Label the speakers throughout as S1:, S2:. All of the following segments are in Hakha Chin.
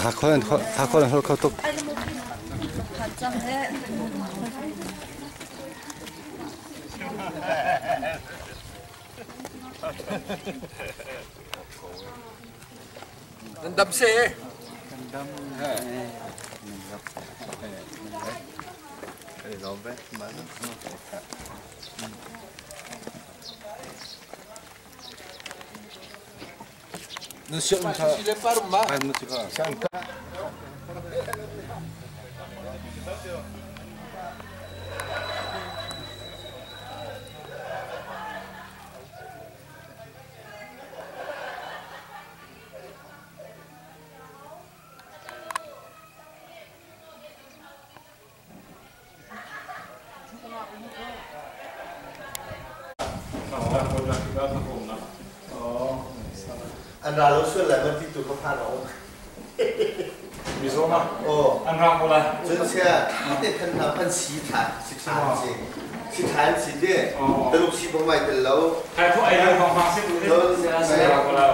S1: Hakha an holh kho tuk.
S2: Nan dam se.
S1: Kan dam.
S2: Nan siang tha.
S1: Siang tha.
S3: An ra lo sual lai maw ti tu ka phan a um.
S4: Mizo ma?
S3: Aw.
S4: An ra ko lai.
S3: Cun sia tha te than hna an si tha si tha an si. Si tha an si te. Taluk si bang mai tel lo.
S4: Thai thu ai lo hong hong si tu.
S3: Cun
S4: ra ko lai.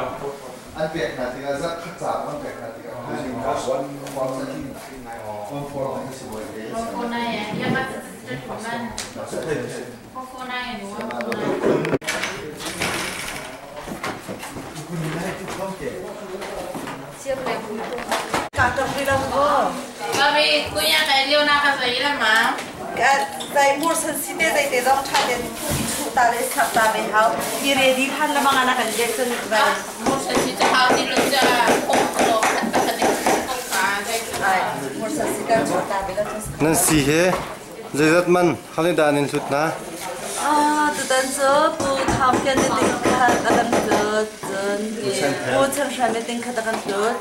S3: An pek hna tikah zarh khat ca an pek hna tikah one one one four kan si bawi te.
S1: Nan si he zeizat man holiday nan hlut na?
S5: Tutan cu Pu Thawng Kian nih ting khat a kan hlut, cun Pu Chan Hran nih ting khat a kan hlut.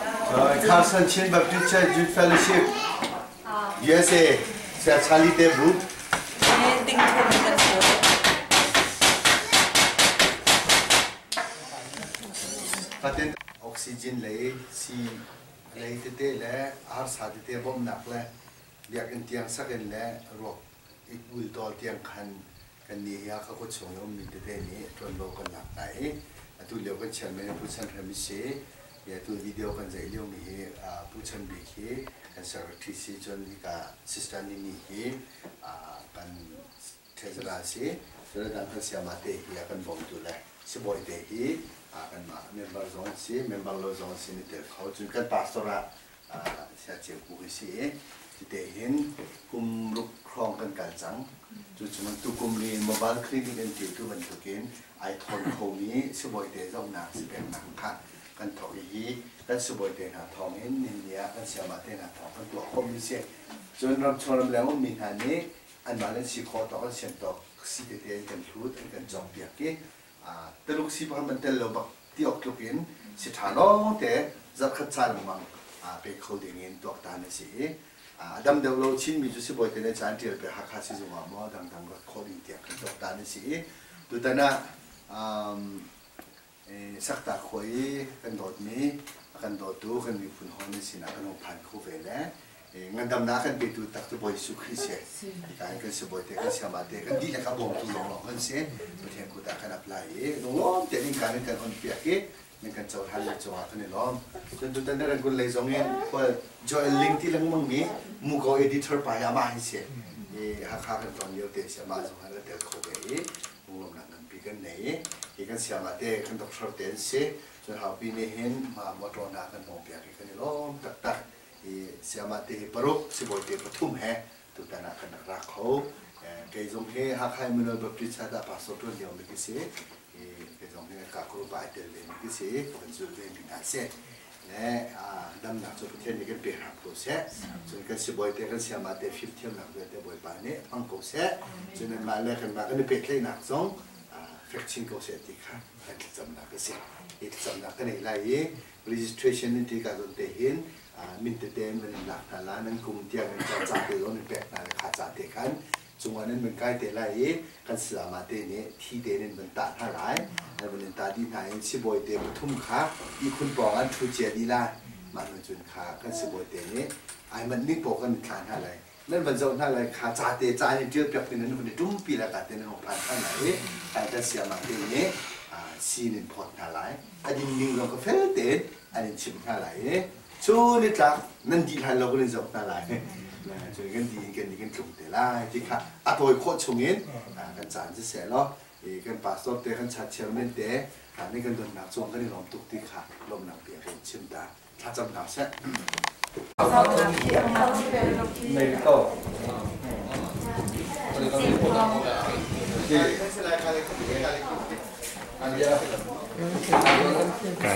S3: Carson Chin Baptist Church Youth Fellowship USA Saya Charlie Te Bu
S5: Ting thum kan hlut.
S3: Patent oxygen lei si lei tete le arsa tete bawmhnak le biakinn tiang sak in le ruak i ultawl tiang khan kan nih hi Hakha khuachung i ummi tete nih ṭuanvo kan lak hna i atu lio kan chairman Pu Chan Hrem si i atu video kan zeih liomi hi Pu Chan Bik hi kan secretary si cun hika sister Nini hi kan treasurer si cun a dang kan sayama te hi a kan bawmtu le sibawi te hi kanmah member zong si member lo zong si ni tel kho cun kan pastor ah Saya Ceu Pu hi si i cite hin kum ruk hrawng kan kal cang. Cucun tukum ni mobile clinic an ti tu bantukin ai thawn khomi sibawi te zohnak si peknak kha kan thawk i hi kan sibawi te hna thawng in nihin ni ah kan sayama te hna thawng kan tuah khawhmi si. Cun ramchung ramleng ummi hna nih anmah le si khawh tawk an sian tawk si tete an kan hlut an kan cawkpiak i Taluk si pakhat man tel lo bak ti awk tluk in si ṭha lawng te zarhkhat ca lengmang pe kho ding in tuaktan a si i a dam deuh lo Chinmi cu sibawi te nih ca an ṭial pe Hakha sizung ah maw dangdang rat khawh ding tiang kan tuaktan a si i tutan ah Sakta khua i kan dawtmi a kan dawtu kan miphun hawi nan sinah kan hung phan kho ve le ngandamnak kan petu tak cu Bawi Jesuh Khrih si. Hika hin kan sibawi te kan sayama te kan dihlak a bawmtu lawnglawng kan si. Pathian kut ah kan ap lai i lunglawm tein innka nan kan on piak i nan kan cohlan le cungah kan i lawm. Cun tutan na Rangoon lei zong in khual Joel Ling ti lengmang mi Muko editor pa hi amah hi si. I Hakha kan tlawn lio te si amah zong an tel kho ve i lunglawmnak nganpi kan nei i hi kan sayama te kan doctor te an si. Cun haupi nih hin ma motor hna kan hmawng piak i kan i lawm taktak. Hi sayama te hi paruk sibawi te pathum he tutan ah kan rak ra kho. Kei zong hi Hakha Emmanuel Baptist Church ah pastor ṭuan lio mi ka si. Kei zong hi ka group ah ai tel ve mi ka si. Kan zul ve mi hna si. Le damnak cu Pathian nih kan pe hram ko seh. Cun kan sibawi te kan sayama te fimthiamnak vialte Bawipa nih hmang ko seh. Cun anmah le kanmah kan i pehtlaihnak zong fek chin ko seh ti kha kan thlacamnak a si. Hi thlacamnak kan ei lai i registration in ti ka zawn te hin min tete in van in lak hna la nan kum tiang in ca te zong in pek hna le kha ca te khan Cungah nan vun kai te lai i kan sayama te nih thi te nan vun tah hna lai. Nan vun in tah dih hna in sibawi te pathum kha ihkhun pawng an ṭhu cia dih lai. Mah hnu cun kha kan sibawi te nih ai manh ning paoh kan thlah hna lai. Nan van zoh hna lai kha ca te ca in ṭial piak in nan vun i ṭumpi lai ka te nan hung phan ṭhan lai i kan sayama te nih sii nan phawt hna lai. A din ning zong kha fel tein an in chimh hna lai i Cu nitlak nan dih hlan lo kan in zoh hna lai. Cun kan dih in kan nih kan tlung te lai ti kha a tawi khawh chung in kan caan siseh law kan pastor te kan chat chairman te nih kan donnak cung kan i lawm tuk ti kha lawmhnak bia kan chim ta thlacam hna seh.
S1: Ka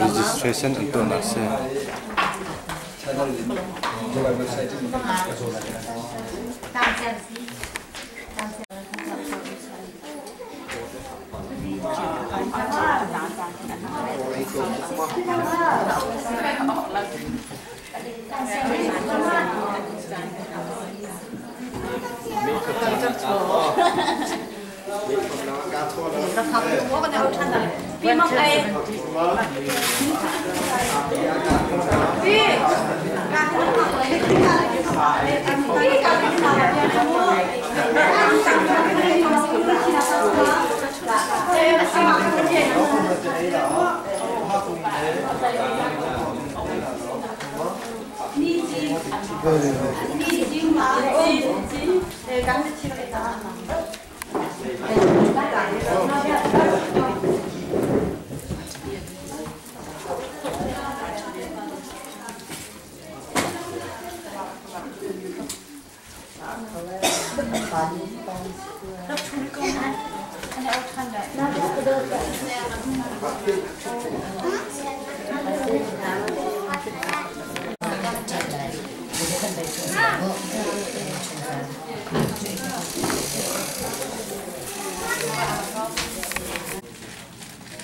S1: registration an tuahnak si.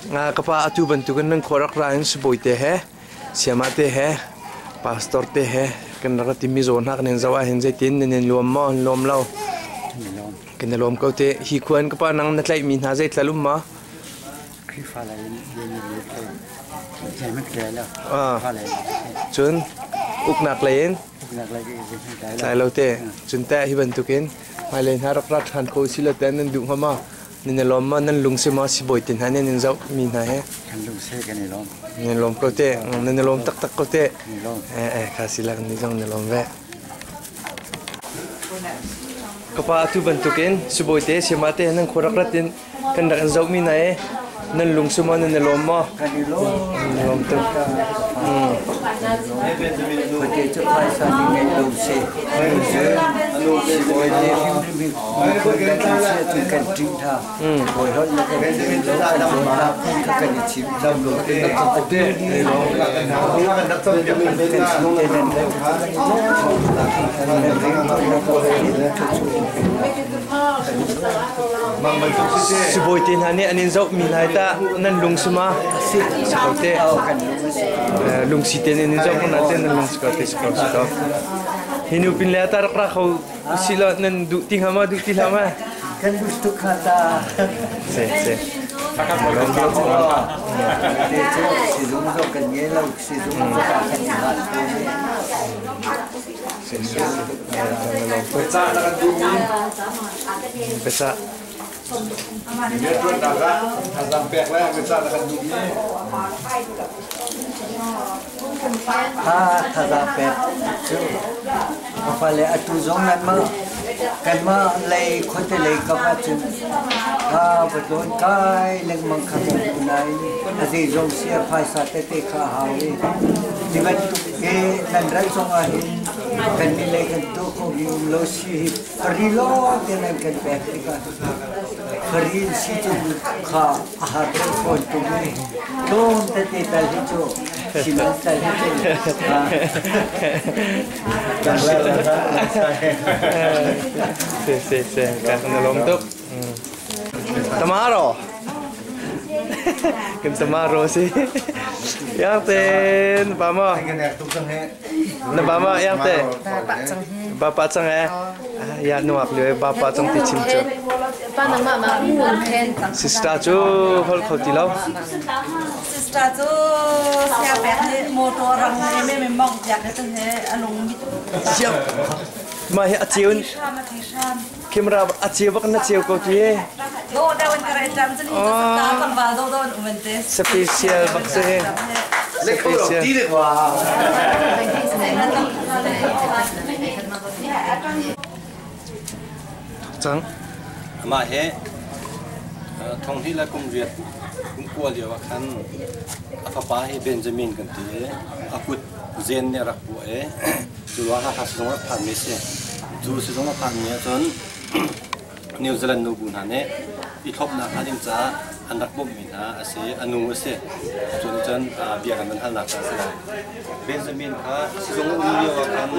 S2: Nga ka pa atu bantukin nan khua rak ra in sibawi te he siama te he pastor te he kan rak timi zawn hna kan in zoh ahhin zeitin nan in luam maw an lawm lo kan i lawm ko te hi khuan ka pa nang na tlaihmi hna zeitlal um ma
S6: Khrihfa lei in
S2: Cun uknak lei in tlai lo te cun teh hi bantukin hmailei hna rak ra ṭhan ko si lo te nan duh hnga ma nan i lawm ma nan lung si ma sibawi te hna nih nan zoh mi hna he
S6: kan lung si kan i lawm
S2: nan lawm ko te nan i lawm taktak ko te eh eh kha si lak ni zong na lawm ve Ka pa atu bantukin sibawi te siama te nan khua rak rat in kan rak in zohmi na e nan lung sum nan i lawm maw
S6: kan i lawm
S2: i lawm tuk
S6: Pate cu phaisa nih ngeih lo si Bawi le hrimhrim hi kan si ahcun kan ṭih hna Bawi holh le kan ṭih lo kan zawn phun kha kan i chim
S2: Sibawi te hna nih an in zohmi hna hi tah nan lung si ma? Si ko te. Lungsi te nih an in zoh ko na te nan lung si ko te si ko si ko. Hi nu pin le ta rak ra kho si lo nan duh ti hnga ma duh ti hlah ma?
S6: Kan duh tuk kha ta.
S2: Si si.
S6: Te cu sizung zong kan ngei lo sizung zong kan ngei
S2: Biasa.
S6: Ha thazaang pek cu ka fale atu zong nanmah kanmah lei khuate lei kap ahcun ha va tlawn kai lengmang kha kan duh nain a zeizong sia phaisa tete kha a hau i ti bantuk he nan rat zong ahhin kan nih lei kan tuah khawhmi um lo si hi Fari lawng te nan kan pek tikah fari si cu kha a har deuh fawn tung i tlawm tete tal hi cu siman tal hi cu
S2: Si si si kan na lawm tuk. Tamaro. Kan tomorrow si. Yang ten ba ma. Na ba ma yang te. Bapa cang eh. Ya nuak liu bapa cang ti chim cu. Sister cu hol kho ti lo.
S5: Sister cu sia pek ni motor rang me me mong tiak he he alung mit.
S2: Siap. Ma hi achiun. Camera a ceu bak na ceu ko ti. Special bak si. Special. Cang.
S1: Amah he thong hnih le kum riat kum kua lio ah khan a fapa hi Benjamin kan ti i a kut zen nih a rak puah i cu ruang Hakha sizung rak phanmi a si. Cu sizung a phanmi ahcun New Zealand nubu hna nih i thlopnak hnga ding caah an rak bawmhmi hna a si. A nu a si. Cu nih cun bia kan van halnak hna a si lai. Benjamin kha sizung um lio ah khan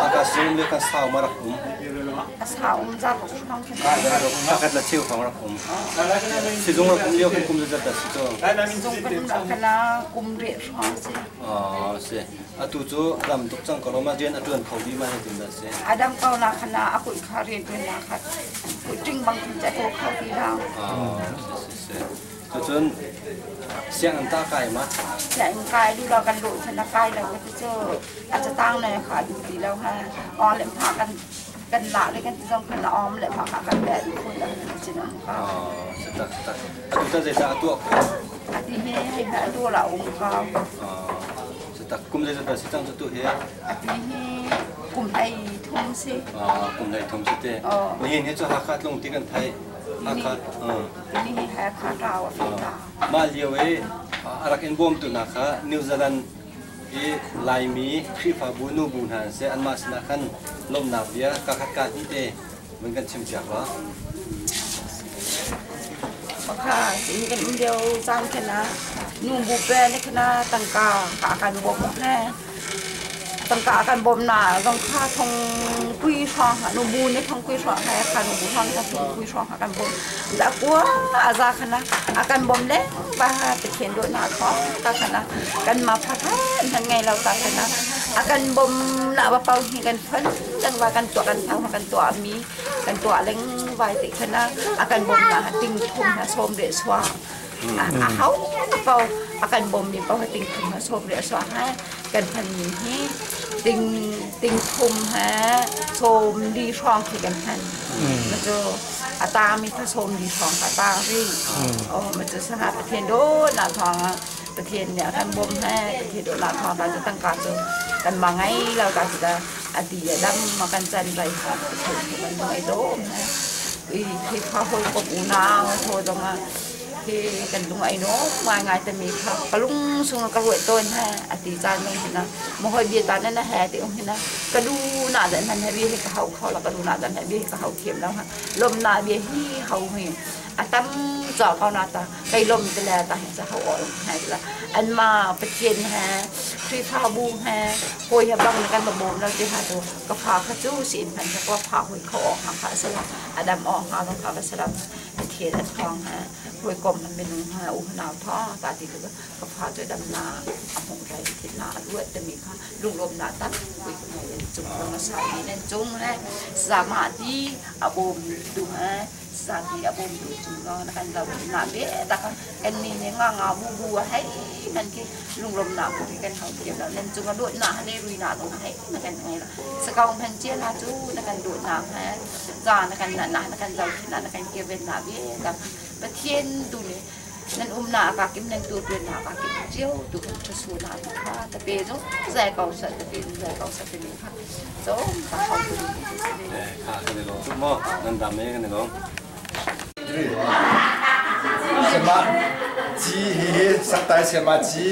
S1: Hakha sizung um lio khan sau ma rak um.
S7: A sau um za rak hrawng
S1: Hakhat le cheu hrawng rak um. Sizung rak um lio khan kum zeizat dah si cu?
S7: Sizung kan um ah khan kum riat hrawng si.
S1: Oh, si. Atu cu ram tuk cang ko lo ma rian a ṭuan kho dih ma zeitin dah si?
S7: A dam ko na khan a kuih kha rian ṭuan na kha kuih ṭing bang khin ca ko kho ti lo.
S1: Oh, si si si. Cucun sianginn ta kai ma?
S7: Sianginn kai du lo kan luh chan a kai lo ka ti cu a catang ne kha du ti lo ha. Ong le pha kan kan la le kan ti zong khan om le pha kha kan be du khun la kan chin om ka.
S1: Oh, si tak tak. Atu ta zeicah a tuah ko?
S7: Ati he he na tu la um ka.
S1: Oh, si tak kum zeizat dah si cang cu tu hi?
S7: Ati hi kum hlei thum si.
S1: Oh, kum hlei thum si te. Nihin hi cu Hakha tlung ti kan thai. Hakha.
S7: Nihin hi Hakha rau a fi ta.
S1: Mah lio i a rak in bawmtu hna kha New Zealand i Laimi Khrihfabu nubu hna an si. Anmah sinah khan lawmhnak bia kakhat ka hnih te vun kan chim piak law.
S7: Pakha si kan um lio caan khan ah nu bu pe ne khan ah tangka ka kan bawm he tangka kan bawm na zong kha thong kui hrawng ha nu bu ne thong kui hrawng he kha nu bu hrawng kha thong kui hrawng ha kan bawm da kua aza khana akan bawm le ba Pathian do na kho ta khana kan ma pha kha nan ngai lo ta khana akan bawm na ba pau hi kan phun dang wa kan tua kan thang kan tua mi kan tua leng vai ti khana akan bawm na ting thum na som re swa a hau pau akan bawm mi pau ting thum na som re swa ha kan phan mi hi ting ting thum ha som li hrawng khi kan phan ma cu a ta mi kha som li hrawng ka ta ri o ma cu sanga Pathian do na thong Pathian nih a kan bawm he Pathian do na thong ta cu tangka cu kan ma ngai lo ta cu ta a ti a dam ma kan can lai kha Pathian kan ngai dom he i khi kha hoi kom unau tho zong ah hi kan lung ai no ngai ngai te mi kha ka lung sung ka ruai ton he a ti caan nung hina mo hoi bia ta na he ti ung hina ka du na dan han he bi he ka hau kho la ka du na dan he bi ka hau thiam lo ha lom na bia hi hau hi a tam cho ko na ta kai lom te le ta hi cha hau ol he la an ma Pathian he Khrihfabu he hoi he bang kan ba bom lo ti ha tu ka pha kha chu sin phan ka pha hoi kho ha kha sala adam o ha bang kha ba salam Pathian a thawng he hawikom minung he u nau tha ta ti ka ka fa cu dam na a hmuh lai thil na a luat timi kha lunglawm na tam pui ka ngei in cung lung a sa mi nan cung he sama ti a bawm tu he sa ti a bawm tu cung lo na kan lo na be ta kan kan ni ne nga nga bu bu a hei nan ki lunglawm na bu kan hau thiam lo nan cung a dawt na le rui na dong hei na kan ngei la sakau han che la cu na kan dawt na he za na kan na na kan zau na na kan kirven na ve ta Pathian tu nih nan um na ka kim nan tu tuan na ka kim cio tu kan thu na tu kha ta pe zo zai ko sa ta pe zai ko sa te ni kha zo ta hau tu ni
S1: kha kan i lawm tuk maw nan dam e kan i lawm
S3: Sema ci hi hi saktai sema ci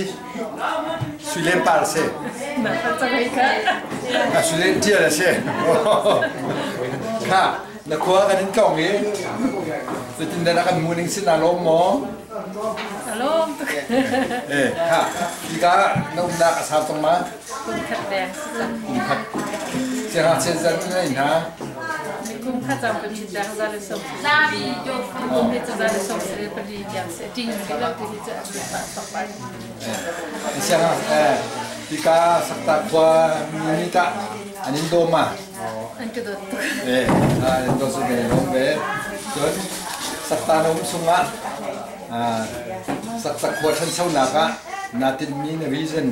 S3: Suilem par si. Suilem tial a si. Kha na khua kan in tlong i zeitindah na kan mu ning sin naa lawm maw?
S8: Lawm tuk.
S3: Eh, kha hika na umnak a sau cang ma?
S8: Kum khat deng si cang.
S3: Kum khat. Siangngakchia zat na in hna?
S8: Kum kha cang pali tiang za le som kum hi cu za le som le pali tiang se ting ke lo ti hi cu a bi pa sok pa.
S9: Siang eh tika sakta khua mi ta an in do ma.
S8: An ka dot tuk.
S9: Eh an do su ke lom ve. Cun sakta na um sungah sakta khua than so nak ah na tin mi na vision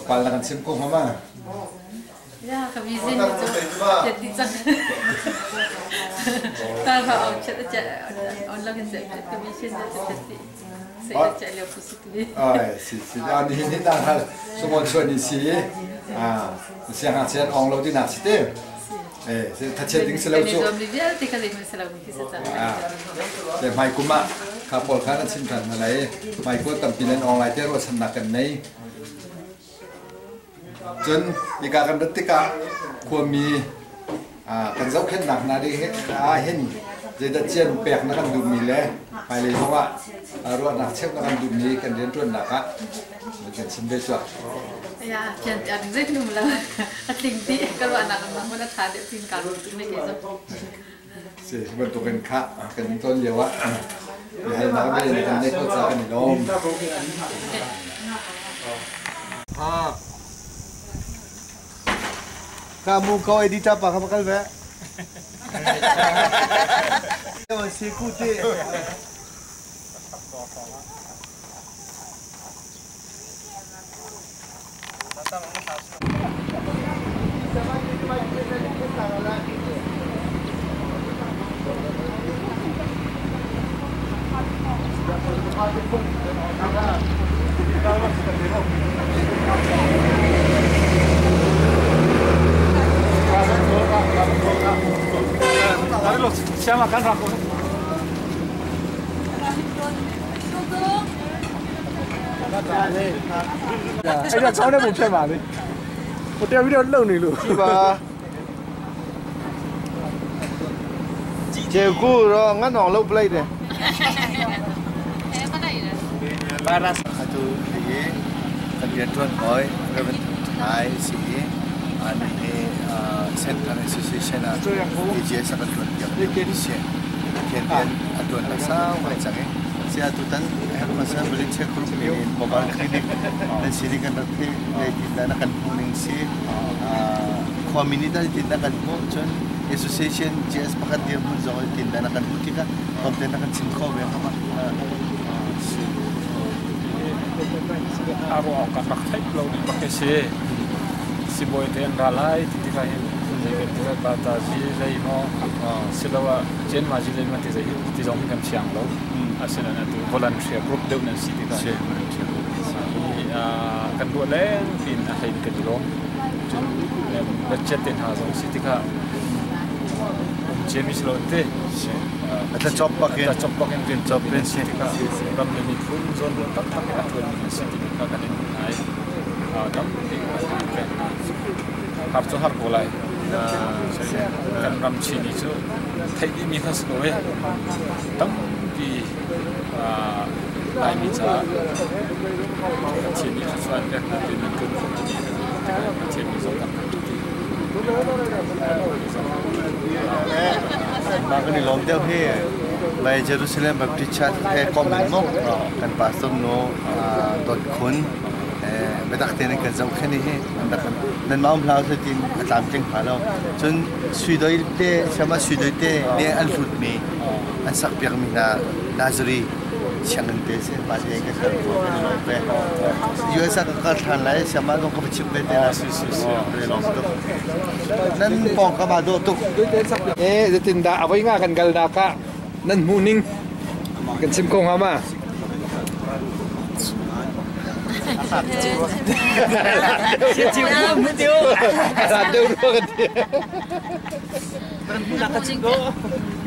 S9: pal na kan sim ko ma.
S8: Ya, ka vision cu chet di cang. Ta ba on chet chet on lang chet ka vision cu chet di. Se chet leo pu si tu.
S9: Ai si si an hin hin dang hal sumon chuan ni si a siang ha chen ong lo ti nak si te. Eh se tha chet ding se lo chu.
S8: Mi vialte ka zei se lo mi se cang.
S9: Se mai kuma kha pol kha na chim than na lai mai ko tampi nan ong lai te ro chan nak kan nei. Cun hika kan rat tikah khuami kan zohkhenhnak hna ding ahhin zeidah cian pek na kan duhmi le hmailei zongah ruahnak cheuh na kan duhmi kan rianṭuannak ah kan chim ve cuah.
S8: Ya, pian tiang zeitin um lo. A tling ti ka ruahnak an mun a ṭha deuh tin ka ruah tuk me ke zong.
S9: Si bantukin kha kan ton lio ah biahalnak ve kan neih ko ca kan i lawm.
S3: Ha. Ka mu ko editor pa ka bakal ve. Si ku te.
S2: အဲ့ဒါကောင်းတဲ့ပုံဖြစ်ပါလေဟိုတရားပြီးတော့လှုပ်နေလို့
S3: ကြည့်ပါကျေကူတော့ငါတော့လှုပ်ပလိုက်တယ်
S8: ဘာရာ
S3: အတူဒီkan rian tuan hoi Reverend Thai si an he Central Association a DJS a kan tuan piak si thian pian a tuan la sau ngai chang e sia tu tan health concern volunteer group ni mobile clinic nan si kan rak thi le tin na kan hmu ning si khua mini ta tin na kan hmu chun association GS pakhat dir mun zong tin na kan hmu tika kom te na kan chim kho ve ma si
S4: aro kan rak theih lo ning bak si si boy te an ra lai ti tikah hin zei kan ti ba ta ji lei mo siloah chen ma ji lei ma ti zei ti zong kan thiang lo asinain atu volunteer group deuh nan si tikah kan ruah leng pin a hlei kan i lawm cun budget te hna zong si tikah um ciami si lo te
S3: atla chop bakin
S4: atla chop bakin rian chop in si tikah ram le miphun zawn ruah taktak in a tuan mi si ti kha kan in ngai tampi har cu har ko lai kan ram chin cu theih dih mi kha si ko e tampi Laimi caah Pathian nih thluachuah an pek hna ti nan kan Pathian nih zong kan ti.
S3: Mah kan i lawm deuh hi by Jerusalem Baptist Church he kom in mo kan pastor no dot khun biatak tein kan zohkhenh hi nan ma um hlau tin a tlamtling hnga lo cun sui doi te siama sui doi te ne an hlut mi an sak piak mi hna Nazari sianginn te si ma te ka kal ko kan lawm ve US ah ka kal than lai siama zong ka va chim ve te la
S4: si si si
S3: lawm tuk nan pawng ka ma dawh tuk
S9: eh zetin dah avoi nga kan kal dak ah nan hmu ning kan chim ko hnga ma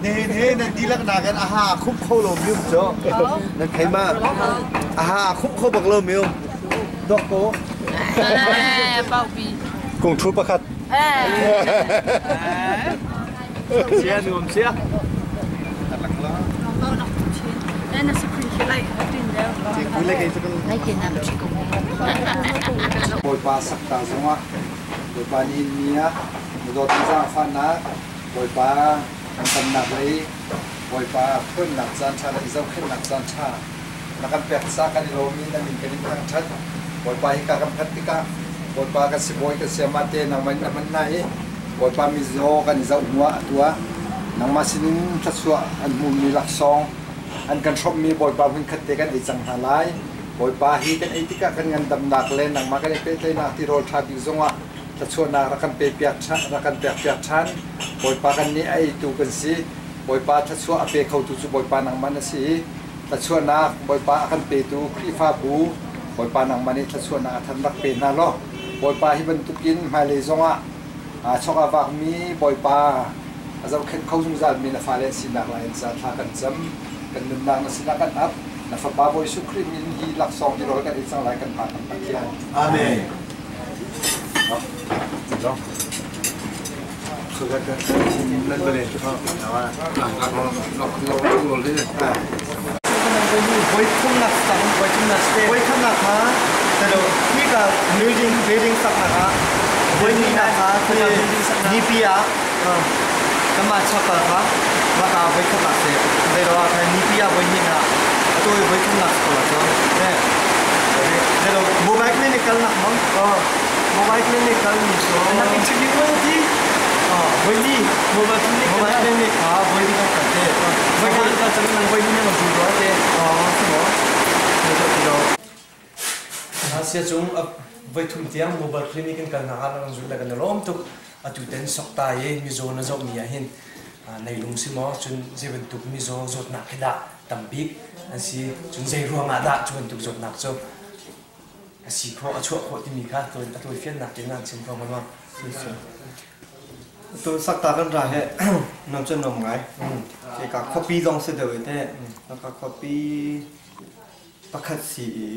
S3: Ne ne nan dilak nakin aha khup kho lo mium cho nan thei ma aha khup kho bak lo mium dok ko
S8: ပေါက်ပြီ
S9: kung thu pakhat
S4: sia nuam sia
S5: အဲ့နစပရီလိုက်တင်တယ်
S9: Bawipa sakta zongah Bawipa nih ni ah na dawt na zaangfahnak Bawipa kan tamnak lei Bawipa phuannak caan ṭha le i zohkhenhnak caan ṭha na kan pek caah kan i lawm i na min kan in thangṭhat. Bawipa hika kan phanh tikah Bawipa kan sibawi kan sayama te nangmah in na hman hna i Bawipa mizaw kan i zoh hnuah atu ah nangmah sinin thluachuah an hmumi laksawng an kan hrawmhmi Bawipa hmunkhat te kan ei cang hna lai. Bawipa hi kan ei tikah kan ngandamnak le nangmah kan i pehtlaihnak tirawl ṭha bik zongah thluachuahnak rak kan pe piak ṭhan, rak kan pek piak ṭhan. Bawipa kan nih a eitu kan si. Bawipa thluachuah a pe khotu cu Bawipa nangmah na si i thluachuahnak Bawipa a kan petu Khrihfabu Bawipa nangmah nih thluachuahnak a than rak pe hna law Bawipa hi bantukin hmailei zongah chok a vakmi Bawipa a zohkhenh kho zungzalmi na fale an sinak lai in ca thla kan cam. Kan nunnak na sinah kan ap. Na Fapa Bawi Jesuh Khrih min hi laksawng tirawl kan ei cang lai kan Pa kan Pathian.
S3: Amen.
S10: Voikhatnak kha hika building building saknak ah voihnihnak kha nipi ah kanmah chapel kha maka voikhatnak si zeilo ah khan nipi ah voihnihnak atu i voithumnak si ko la cu zeilo mobile clinic kalnak mang mobile clinic kal mi cu
S2: Nak interview mo ti
S10: voili
S2: mobile clinic
S10: mobile clinic kha voili kan kal te
S2: voi kan kal cang nang voili na mang ro te
S10: si mo
S2: Asia cung voi thum tiang mobile clinic kan kal nak ah kan zul le kan lawm tuk atu ten sokta i mizaw na zoh mi ah hin nei lung si maw cun zei bantuk mizaw zawtnak hi dah tambik an si cun zei ruang ah dah cu bantuk zawtnak cu a si khawh a chuah khawh timi kha a tawifiannak tein an chim ko ma.
S10: Tu sakta kan ra he nom cun nom ngai. Ke ka khuapi zong si deuh te. Ka khuapi pakhat si i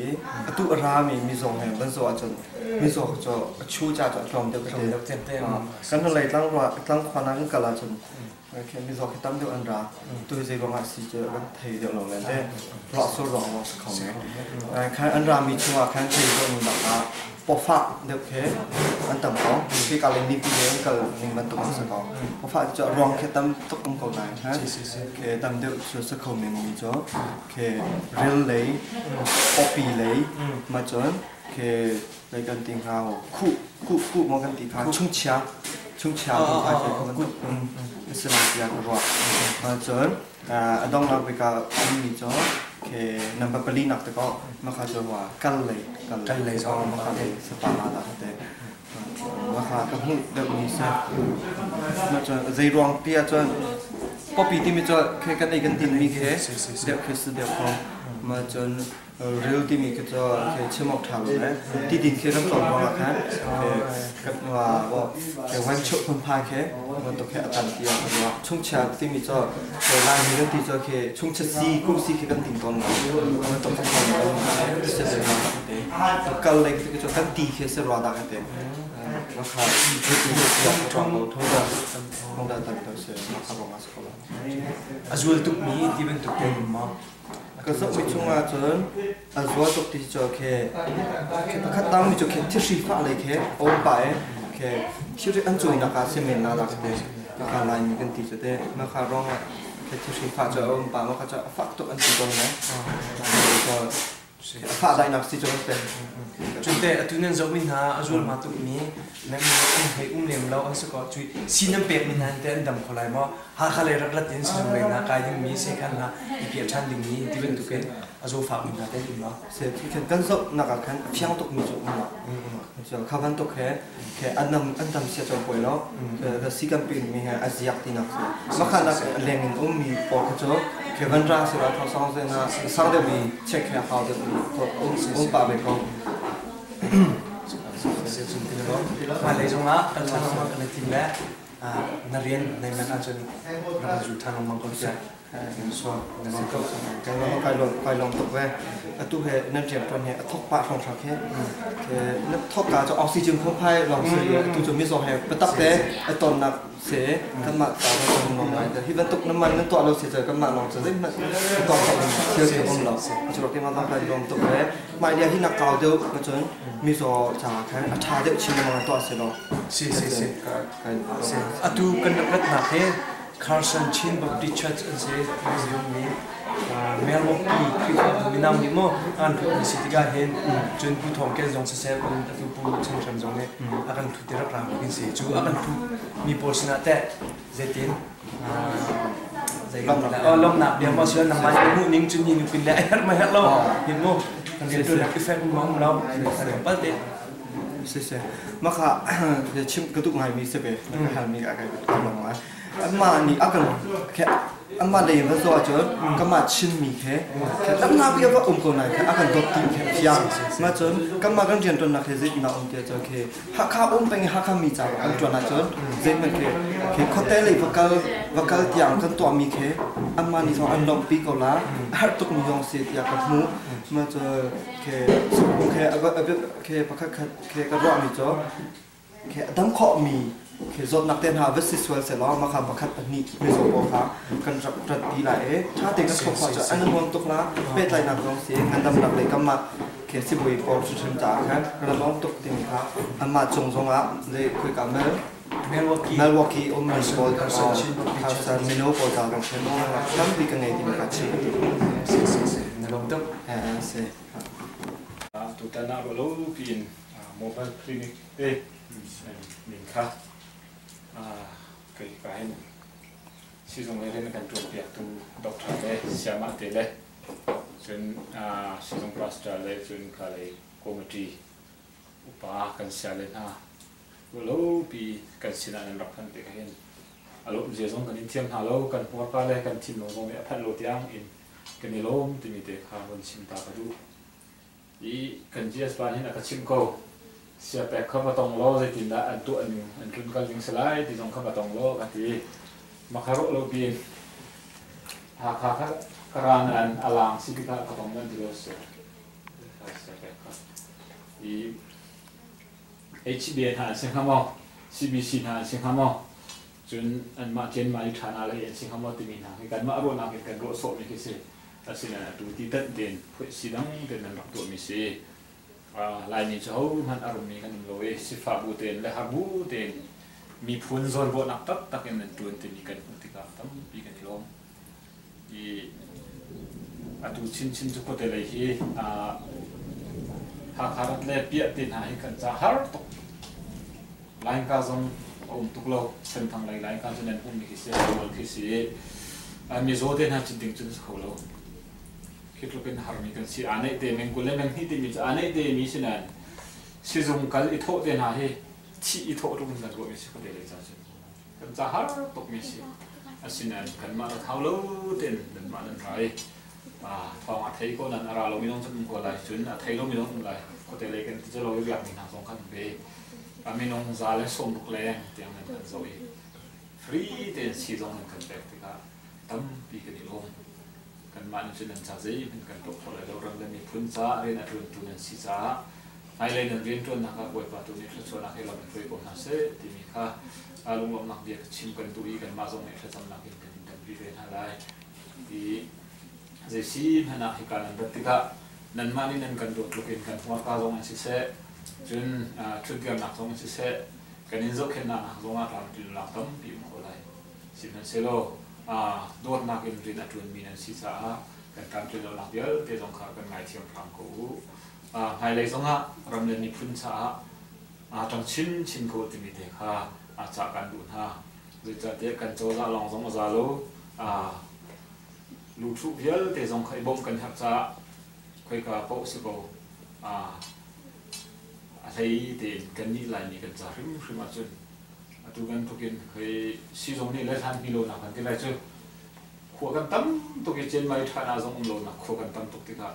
S10: atu a rami mizong he van zoh ahcun mizaw cu a chu ca cu a tlawm deuh te. Kan lei tlang tlang khua na kan kal ahcun Mizaw khi tam deuh an ra. Tu zei ruangah si cu kan thei deuh lo len te. Ruah sur ruang lawng si kho men. Khan an rami chungah khan thei deuh nu nak ah pawfah deuh khi an tam ko. Khi ka le nipi le an kal ning bantuk an si ko. Pawfah cu ruang khi tam tuk um ko nain khan ke tam deuh cu si kho men mi cu ke ril lei, pawpi lei ma cun ke lei kan ti hnga khu ku ku maw kan ti kha chungchia chungchia kan phai kha bantuk a si lai tiah ka ruah. Cun a donghnak bik ah ummi cu ke number pali nak te ko maka cu wa kal lei
S2: kal lei
S10: zong maka lei sapa la la te maka ka hmuh deuh mi si ma cun zei ruang pi ah cun popi timi cu khe kan ei kan tin mi khe deuh khe si deuh ko ma cun Ril timi khi cu khi chim awk ṭha lo le tidin khi kan tlawm ruangah khan kan ke wan chuh phunphai khi bantuk khi a tam tiah ka ruah. Chungchia timi cu Laimi kan ti cu khi chungchia si kum si khi kan ting tawn lo. Bantuk khi kan si rua dah ka te. Kal lei khi cu kan ti khi si rua dah ka te. Makha ti khi si ṭhong lo thong dah thong dah tam to si makha ruangah si ko lo.
S2: A zual tukmi ti bantuk te maw?
S10: Ka zohmi chungah cun a zual tuk ti cu khi pakhat dangmi cu khi thihri fah lei khi a um pah i khi thihri an cuainak ah si men la dak te ka Laimi kan ti cu te maka ruangah khi thihri fah cu a um pah maka cu a fak tuk an ti tawn lai. A fah dainak si cu kan pe.
S2: Cunte atu nan zohmi hna a zualhma tukmi nan an hei um lem lo an si ko cui si nan pekmi hna te an dam kho lai maw Hakha lei rak rat in sizung lei hna kai dingmi sekhan hna i piah ṭhan dingmi ti bantuk in a zawfakmi hna te an um lo.
S10: Kan zoh nak ah khan a fiang tukmi cu um lo. Kha bantuk he ke an dam an dam sia caw poi lo. Si kan pin mi he a ziak tinak si. Makha nak leng in ummi pawl kha cu ke van ra si ra tho song se na sang deuh mi check he hau deuh mi um pa ve ko.
S2: Hmailei zongah kan ṭhan lengmang kan i tim le na rian nei man ahcun rak in zul ṭhan lengmang ko tiah.
S10: Kai lawm kai lawm tuk ve. Atu he nan rian tuan he a thok pah hrawng hrawng khi. Na thok ka cu oxygen phungphai lawng si atu cu mizaw he biatak te a tonnak si kanmah ta kan lawm ngai te. Hi bantuk na man nan tuah lo si cu kanmah lawng cu zeihmanh tuah khawh ding thil khi um lo. Cu ruak keimah kai lawm tuk ve. Mah lia hi na kau deuh cun mizaw ca khan a ṭha deuh chin lengmang tuah si lo.
S2: Si si si. Atu kan rak ratnak hi Carson Chin Baptist Church an si. Mi Milwaukee Khrihfabu minam nih maw an ṭhut mi si tikah hin cun Pu Thawng Ken zong siseh atu Pu Chan Hram zong nih a kan ṭhut ti rak ra in si. Cu a kan ṭhut mi pawl sinah teh zeitin lawmhnak bia maw sila nangmah nih hmuh ning cun ni nupin le a herh ma herh lo hin mu kan rian ṭuan effect um um lo kan pal te.
S10: Siseh maka chim ka duh ngai mi si ve ka hal mi ka ka lawm ngai. Anmah nih a kan anmah lei va zoh ahcun kanmah Chinmi he lamnak bia va um ko nain a kan dawt ti khe fiang. Mah cun kanmah kan rianṭuannak he zeitindah um ti ahcun khi Hakha um peng i Hakha mi ca kan ṭuan ahcun zeihmanh khi khi khuate lei va kal va kal tiang kan tuahmi khi anmah nih zong an lawmhpi ko la a herh tukmi zong si tiah ka hmuh. Mah cun khi khi khi pakhat khat khi ka ruahmi cu khi a dam khawhmi khi zawtnak te hna va si sual sehlaw mah kha pakhat pahnih mizaw pawl kha kan rak ratpi lai i ṭha tein kan thawk khawh cu an nuam tuk la pehtlaihnak zong si ngandamnak lei kam ah khi sibawi pawl hrimhrim caah khan kan lawm tuk timi kha anmah cung zongah le khoika mel
S2: Milwaukee
S10: Milwaukee ummi pawl Carson mino pawl ca zong khin tampi ka ngei timi kha chim
S2: si si si na lawm tuk
S10: si
S4: Tutan ah ruah lo piin mobile clinic te min kha kei ka hin sizung lei rian a kan ṭuanpiaktu doctor le sayamah te le cun sizung pastor le cun ka lei committee upa kan sia le hna ruahlopi kan sinah nan rak phanh tikah hin a lawmh zia zong kan in thiam hna lo, kan hmurka le kan thinlung zong nih a phanh lo tiang in kan i lawm timi te kha vun chim ta ka duh. I kan GS pa hin a ka chimh ko. Siapek kha va tong law zeitindah an tuah ning an tlunkal ning si lai ti zong kha va tong law ka ti. Makha rawh lo piin Hakha kha ka ra nain a lang si tikah ka tong manh ti lo si. Siapek kha. I HBA hna an si hnga maw? CBC hna an si hnga maw? Cun anmah Cenmai ṭha hna lei an si hnga maw timi hna hi kanmah ruahnak in kan ruah sawhmi khi si. Asinain atu ti tanh tein phuaisi dang tein nan rak tuahmi si. Laimi cu hohmanh a rummi kan um lo i sifah bu tein le har bu tein miphun zawnruahnak taktak in nan ṭuan timi kan hmuh tikah tampi kan i lawm. I atu chinchin cu khuate lei hi Hakha rat le piah te hna hi kan ca har tuk. Lainka zong a um tuk lo. Senthang lei Lainka cu nan ummi khi si, rawl khi si. Mizaw te hna cin ding cun si kho lo. Khi tluk in harmi kan si. Aa neih te meng 20 le meng hnih timi cu aa neih te mi si nain sizung kal i thawh te hna hi thih i thawh tluk in kan ruahmi si khuate lei ca cun. Kan ca har tukmi si. Asinain kanmah rat hau lo tein nanmah nan ra i thawng a thei ko nan a ra lomi zong cun um ko lai. Cun a thei lomi zong um lai. Khuate lei kan ti lo i riakmi hna zong kan um ve. A minung 160 leng tiang nan kan zoh i free tein sii zong nan kan pek tikah tampi kan i lawm. Kanmah nih cun nan ca zeihmanh kan tuah khawh lai lo. Ram le miphun caah rian a ṭuantu nan si caah hmailei nan rianṭuannak ah Bawipa tu nih thluachuahnak he lam in hruai ko hna seh timi kha lunglawmhnak bia ka chim kan duh i kanmah zong nih thlacamnak in kan in ṭanpi ve hna lai. I zei si hmanh ah hika nan rat tikah nanmah nih nan kan dawt tluk in kan hmurka zong in siseh, cun ṭhutdirnak zong in siseh, kan in zohkhenhnak zong ah tlamtlinnak tampi um kho lai. Sihmanhsehlaw dawtnak in rian a ṭuanmi nan si caah kan tlamtlin lonak vialte zong kha kan ngaithiam hram ko u. Hmailei zongah ram le miphun caah aa ṭang chinchin ko timi te kha cah kan duh hna. Zeicahtiah kan cozah lawng zong a za lo. Luthuh vialte zong kha i bawmh kan herh caah khoika paoh si ko a hlei tein kannih Laimi kan ca hrimhrim ahcun atu bantukin hei sizung nih le hlan hni lonak kan ti lai cu khua kan tam tuk i Chiang ṭha hna zong um lonak khua kan tam tuk tikah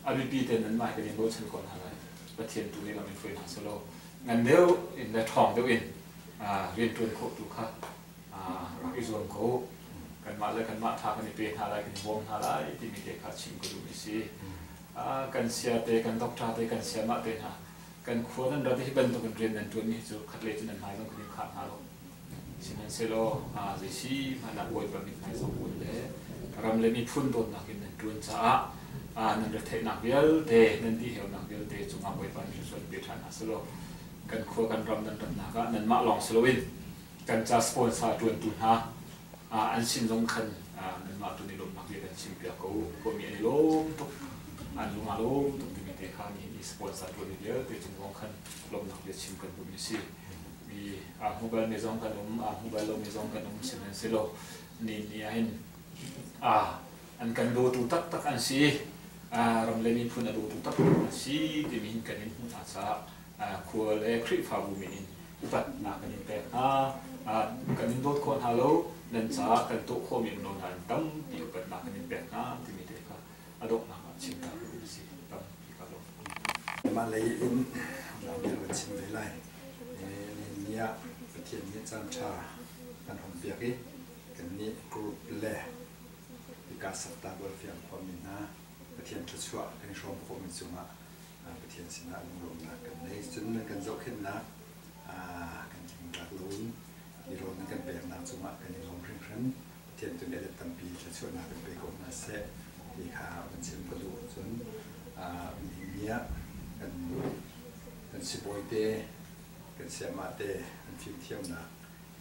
S4: a biapi tein nanmah hi kan in bochan ko hna lai. Pathian tu nih lam in hruai hna selaw ngan deuh in le ṭhawng deuh in rianṭuan khawh tu kha rak i zuam ko. Kanmah le kanmah tha kan i pe hna lai, kan i bawm hna lai timi te kha chim ka duhmi si. Kan sia te, kan doctor te, kan sayamah te hna, kan khua nan rat i hi bantuk in rian nan ṭuanmi hi cu khatlei cu nan hmai zong kan in khah hna lo. Sihmanhsehlaw zei si hmanh ah Bawipa mithmai zong un le ram le miphun dawtnak in nan ṭuan caah nan retheihnak vialte, nan dihheunak vialte cungah Bawipa nih thluachuah in pe ṭhan hna selaw kan khua kan ram nan ratnak ah nanmah lawng si loin kan ca sponsor ṭuantu hna an sin zong khan nanmah tu nih lawmhnak bia kan chimpiak ko. Khuami an i lawm tuk, an lung aa lawm tuk timi te kha nihin i sponsor ṭuanmi vialte cung zong khan lawmhnak bia chim kan duhmi a si. Mi aa hmu balmi zong kan um, aa hmu bal lomi zong kan um, sihmanhsehlaw ni ni ahhin an kan dawtu taktak an si. Ram le miphun a dawtu taktak an si timi hin kan in hmuh hna caah khua le Khrihfabu min in upatnak kan in pek hna. Kan in dawt khawh hna lo, nan caah kan tuah khawhmi um lo nain tampi upatnak kan in pek hna timi te kha a donghnak ah chim ta ka duh si. Tampi ka lawm.
S9: Mah lei in bia kan chim ve lai. Ni ah Pathian nih caan ṭha kan hon piak i kannih group le hika Sakta Bualfiang khuami hna Pathian thluachuah kan i hrawm khawhmi cungah Pathian sinah lunglawmhnak kan nei. Cun nan kan zohkhenhnak kan tlingtlak loin i rawl nan kan peknak cungah kan i lawm hringhran. Pathian tu nih a let tampi thluachuahnak kan pe ko hna seh ti kha van chim ka duh. Cun nihin ni ah kan kan sibawi te, kan sayamah te an fimthiamnak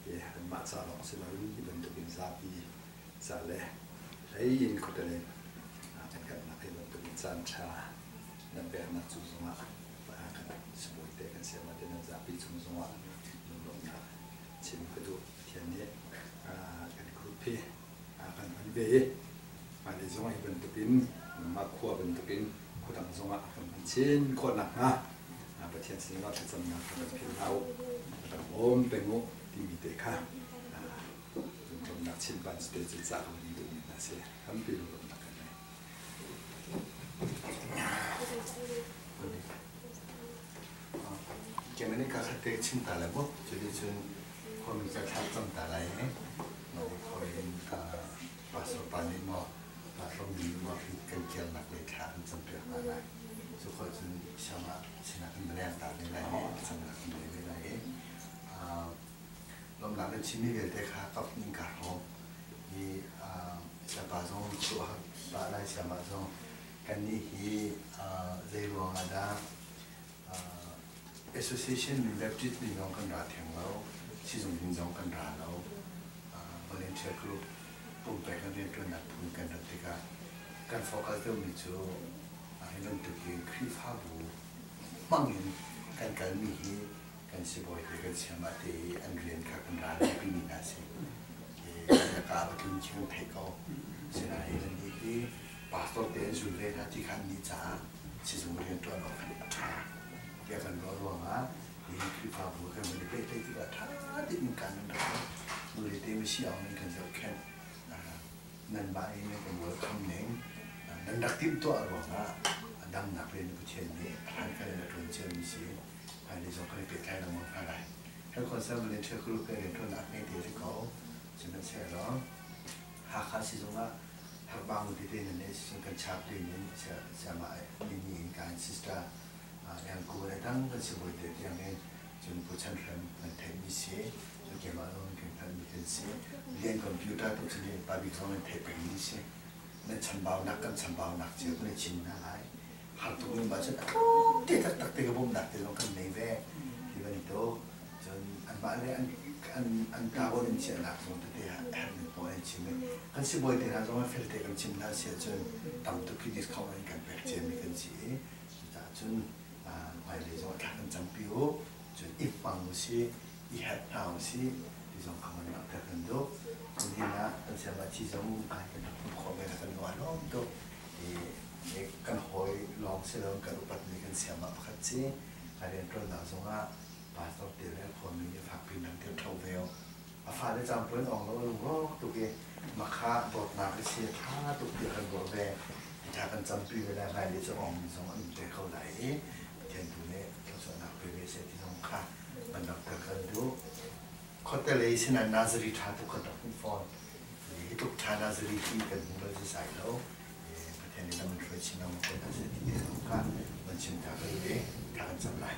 S9: hi anmah ca lawng si loin hi bantukin zapi ca le hlei in khuate kan kalnak hi bantukin caan ṭha nan peknak cung zongah kan sibawi te kan sayamah te nan zapi cung zongah lunglawmhnak chim ka duh. Pathian nih kan group hi kan hman ve i hmailei zong hi bantukin mah khua bantukin khuadang zongah kan hman chin khawh nakhnga Pathian sinah thlacamnak kha kan philh hlah u, kan bawm peng u timi te kha lunglawmhnak chim pan te cu ca kan duhmi hna si. Tampi lunglawmhnak kan ngei.
S3: Germany ka khat te chim ta lai mu. Cuticun khuami ca thlak cam ta lai i khoi in pastor pa nih maw pastor mi nih maw kan kirnak lei thla kan campiak hna lai. Cu khoi cun siangah sinah kan leng ta ve lai i camnak kan ngei ve lai i lawmhnak nan chimmi vialte kha kap in ka hrawm. Hi siapa zong chuah pa lai siamah zong kannih hi zei ruang ah dah Association min Baptist min zong kan ra theng lo, sizung min zong kan ra lo. Volunteer group pumpek kan rianṭuannak phun kan rat tikah kan focus deuhmi cu hi bantuk hi Khrihfabu hmang in kan kalmi hi kan sibawi te kan sayamah te i an rian kha kan ra pimi hna si. Ka va tlun khi kan theih ko. Sinain annih hi pastor te an zul ve hna ti kha annih caah sizung rianṭuan awk khan a ṭha tiah kan ruah ruangah hi Khrihfabu kan van i pehtlaih tikah ṭha tein kan nan rak nule te misi aung in kan zohkhenh nanmah i nan kan welcome ning nan rak timhtuah ruangah a damnak rian Pathian nih a hlankan in a ṭuan ciami si hmailei zong kan i pehtlai lengmang hna lai. Health Concern Volunteer Group he rianṭuannak ngei te si ko. Sihmanhsehlaw Hakha sizung ah Hakbang tete nan nih sisung kan chaplain in sayamah Nini in kan sister Yang Ku le dang kan sibawi te tiang in cun Pu Chan Hrem kan theihmi si cun keimah zong kan hngalhmi kan si lian computer tu cu lian pa bik zong nan theih pengmi si nan chambaunak kan chambaunak cio kan i chim hna lai har tuk in cun a tlawm te taktak te ka bawmhnak te zong kan nei ve ti bantuk cun anmah le an an an tabon in chiahnak zong tete herh ning pawl an chim i kan sibawi te hna zong an fel te kan chim hna si ahcun tam tuk khi discount in kan pek ciami kan si i cucaah cun hmailei zong thla kan campi u cun i hmang u si i help hna u si ti zong kha man langhter kan duh nihin ah kan siama thi zong kan kan rak hmuh khawh ve kan lung aa lawm tuk i kan hawi lawng si lo kan upatmi kan siama pakhat si a rianṭuannak zongah pastor te le khuami nih fakpi nan til ṭho ve a fale cang puan ong lo lungrawk tuk i makha dawtnak i si ṭha tuk ti kan ruah ve ṭha kan campi ve lai hmailei cu ong zong an um te kho lai i Pathian tu nih thluachuahnak pe ve seh ti zong kha kan rak ter kan duh khuate lei sinah Nazari ṭha tuk kan rak hmuh fawn. Hi tluk ṭha Nazari hi kan hmu bal sisai lo. Pathian nih lam in hruai chin lengmang ko hna seh ti te zong kha van chim ta ka duh i tha kan cam lai.